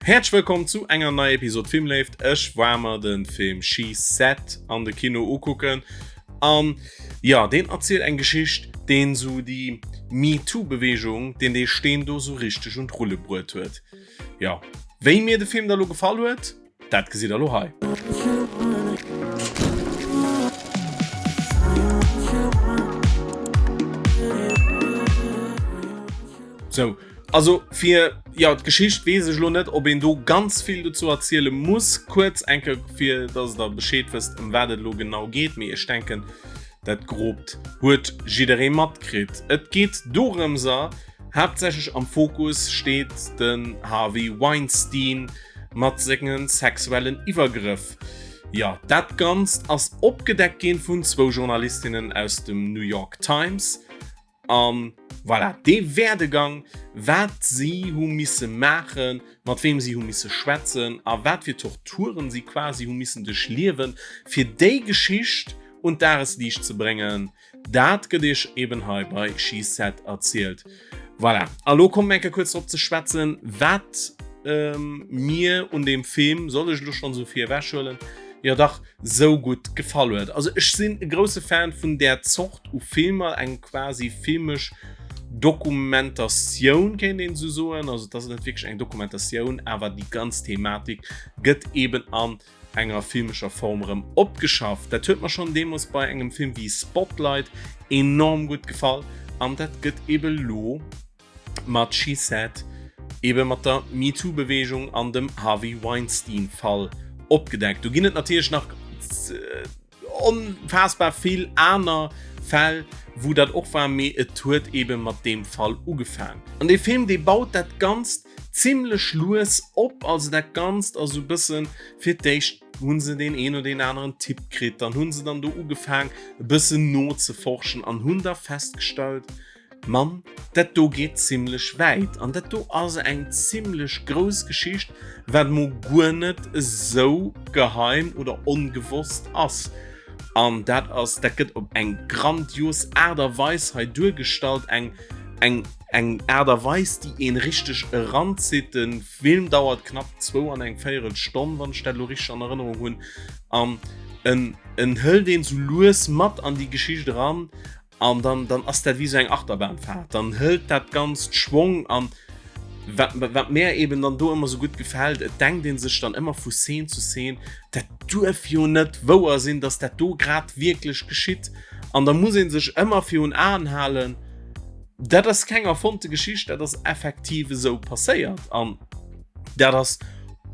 Häerzlech wëllkomm zu enger neier Episode Filmléift. Ech war mer den Film She Said an de Kino ukucken an jo, deen erzielt eng Geschicht, deen sou déi MeToo-Bewegung, deen dee Steen do sou richteg un d'Rulle bruet huet. Jo, wéi mir de Film da lo gefall huet, dat gesitt der lo hei. Sou, also fir, jo, d'Geschicht weess ech lo net, ob een do ganz vill dozou erziele muss. Kuerz eng Kéier, fir dass der Bescheed wësst, ëm wat et elo genau geet, mee ech denken, dat Grobt huet jidderee matkritt. Et geet dorëmser, Haaptsächlech am Fokus steet den Harvey Weinstein mat senge sexuellen Iwwergrëff. Jo, dat Ganzt ass opgedeckt ginn vun zwou Journalistinnen aus dem New York Times. An voilà, dee Werdegang, wat si hu misse maachen, mat weem si hu misse schwätzen a wat fir Torturen si quasi hu missen duerchliewen, fir déi Geschicht un d'Dagesliicht ze bréngen, Dat gëtt iech eben hei bei She Said erzielt. Voilà. A lo kommen mir eng Kéier kuerz drop ze schwätzen, wat ähm, mir un deem Film, soll ech lo schonn esou vir ewech huelen, jo dach sou gutt gefall huet. Also ech sinn e grousse Fan vun där Zort u Filmer, eng quasi filmesch Dokumentatioun kéint een esou soen. Also et ass net wierklech eng Dokumentatioun, awer déi ganz Thematik gëtt eben an enger filmescher Form erëm opgeschafft. Dat huet mer schonn deemools bei engem Film wéi Spotlight enorm gutt gefall an dat gëtt ebe lo mat She Said ebe mat der MeToo-Beweegung an dem Harvey Weinstein-Fall opgedeckt. Do ginn et natierlech nach onfaassbar vill aner Fäll, wou dat och war, mee et huet ebe mat deem Fall ugefaang. An dee Film, dee baut dat Ganzt zimlech lues op, also dat Ganzt ass esou e bëssen, fir d'éischt hu se deen een oder deen aneren Tipp kritt, dann hu se dann do ugefaang e bëssen nozeforschen an hunn da festgestallt, Mann, dat do geet zimlech wäit an dat do ass eng zimlech grouss Geschicht, wat mo guer net esou geheim oder ongewosst ass. An dat ass, dat gëtt op eng grandios Aart a Weis hei duergestallt, eng, eng, eng Aart a Weis, déi een richteg eranzitt. De Film dauert knapp zwou an eng véierel Stonn, wann ech dat elo richteg an Erënnerung hunn, an en, en hëlt een esou lues mat an déi Geschicht eran An dann, dann ass dat wéi sou eng Achterbahnfahrt. Dann hëlt dat Ganzt Schwong an wat, wat mär eben dann do ëmmer sou gutt gefält, et denkt ee sech dann ëmmer vu Szene zu Szene, dat duerf jo net wouer sinn, dass dat do grad wierklech geschitt. An da muss ee sech ëmmer virun Aen halen, dat ass keng erfonnte Geschicht, dat ass effektiv esou passéiert. An dat ass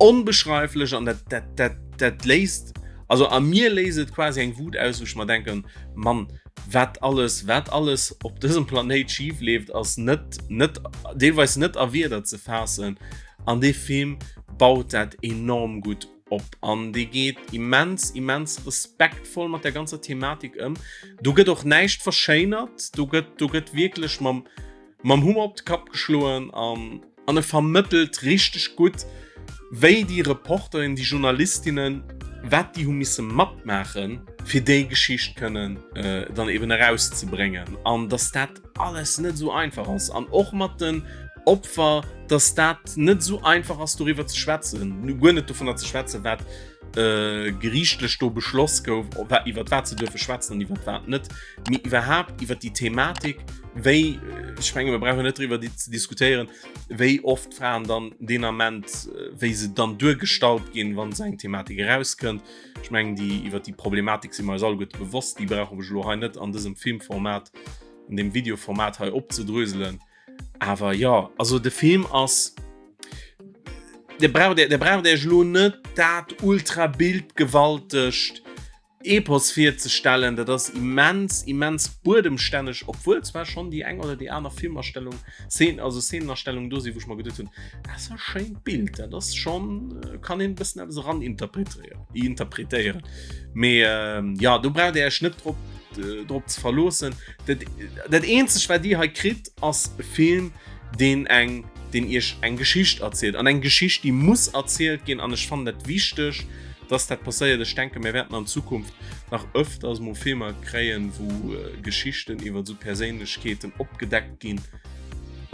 onbeschreiflech an dat, dat, dat, dat léist, also a mir léist et quasi eng Wut aus, wou ech mer denken, Mann, wat alles, wat alles op dësem Planéit schif leeft, ass net, net, deelweis net a Wierder ze faassen. An dee Film baut dat enorm gutt op an dee geet immens, immens respektvoll mat der ganzer Thematik ëm. Do gëtt och näischt verschéinert, do gëtt, do gëtt wierklech mam, mam Hummer op de Kapp geschloen an, an e vermëttelt richteg gutt, wéi déi Reporteren, déi Journalistinnen, wat déi hu misse matmaachen, fir déi Geschicht kënnen dann eben erauszebréngen an dass dat alles net esou einfach ass an och mat den Opfer, dass dat net esou einfach ass doriwwer ze schwätzen, guer net dovunner ze schwätzen, wat geriichtlech do beschloss gouf, iwwer wat se duerfe schwätzen an iwwer wat net, mee iwwerhaapt iwwer déi Thematik, wéi, ech menge mir brauchen net driwwer ze diskutéieren, wéi oft Fraen dann deen Ament, wéi se dann duergestallt ginn, wa se eng Thematik erauskënnt. Ech mengen déi iwwer déi Problematik si mer eis alleguerte bewosst, déi brauche ech elo hei net an dësem Filmformat, an deem Videoformat hei opzedröselen. Awer jo, also de Film ass, Dir braucht, Dir braucht Iech elo net dat ultra bildgewaltegt Epos virzestellen. Dat ass immens, immens buedemstänneg, obwuel zwar schonn déi eng oder déi aner Filmastellung, Szen, also Szenenastellung do sinn, wou ech mer geduet hunn, dat ass e schéint Bild, dat ass schonn, kann een e bëssen eppes eran interpretéieren. Mee jo, do braucht Dir Iech net drop, drop ze verloossen. Dat, dat eenzegt, wat Dir hei kritt, ass e Film, deen eng, deen Iech eng Geschicht erzielt an eng Geschicht, déi muss erzielt ginn an ech fannen dat wichteg, dass dat passéiert. Ech denken, mir wäerten an Zukunft nach öfters mol Filmer kréien, wou Geschichten iwwer esou Perséinlechkeeten opgedeckt ginn.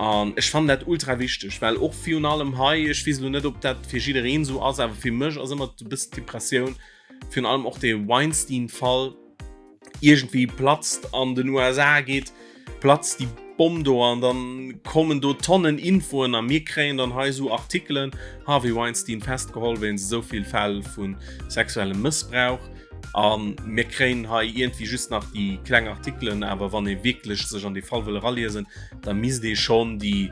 An ech fannen dat ultra wichteg, well och virun allem hei, ech weess elo net, ob dat fir jiddereen esou ass, awer fir mech ass ëmmer e bëssen d'Impressioun, virun allem och dee Weinstein-Fall, iergendwéi platzt an den USA geet, platzt déi Bomm do an dann kommen do Tonnen Infoen a mir kréien dann hei esou Artikelen, Harvey Weinstein festgeholl wéinst esou vill Fäll vu sexuellem Mëssbrauch a mir kréien hei iergendwéi just nach déi kleng Artikelen, awer wann ee wierklech sech an dee Fall wëll eraliesen, da misst ee schonn déi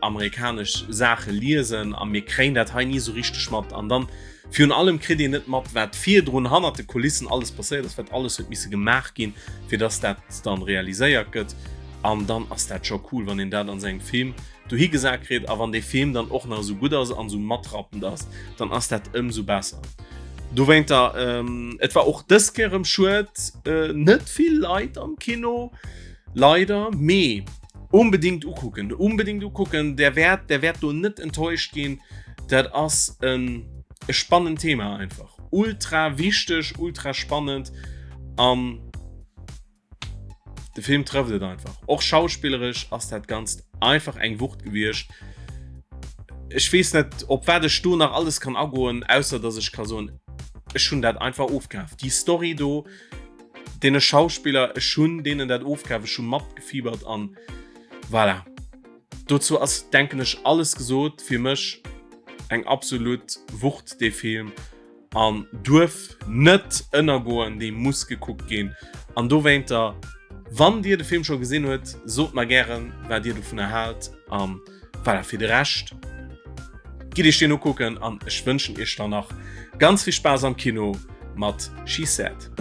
amerikanesch Saache liesen a mir kréien dat hei ni esou richteg mat an dann Virun allem kritt een net mat, wat virdrun hannert de Kulissen alles passéiert ass, wat alles huet misse gemaach ginn, fir dass dat dann realiséiert gëtt. An dann ass dat scho cool, wann een dat an sengem Film dohi gesat kritt. A wann dee Film dann och nach esou gutt ass an esou matrappend ass, dann ass dat ëmsou besser. Dowéinter, et war och dës Kéier erëm schued, net vill Leit am Kino, leider, mee Unbedingt ukucken, unbedingt ukucken, der wäert, der wäert do net enttäuscht ginn. Dat ass en e spannend Thema einfach. Ultra wichteg, ultra spannend an de Film trëfft et einfach. Och schauspilleresch ass dat Ganzt einfach eng Wucht gewiescht. Ech weess net, op wat ech do nach alles kann agoen, ausser dass ech ka soen, ech hunn dat einfach ofkaf. Déi Story do, Deene Schauspiller, ech hunn deenen dat ofkaf, ech hu matgefiebert an voilà. Dozou ass, denken ech, alles gesot. Fir mech eng absolut Wucht dee Film an duerf net ënnergoen, dee muss gekuckt ginn. An dowéinter, wann dir de Film scho gesinn huet, sot mer gären, wat dir dovunner haalt an Voilà, fir de Rescht gitt iech deen ukucken an ech wënschen iech dann nach ganz vill Spaass am Kino mat She Said.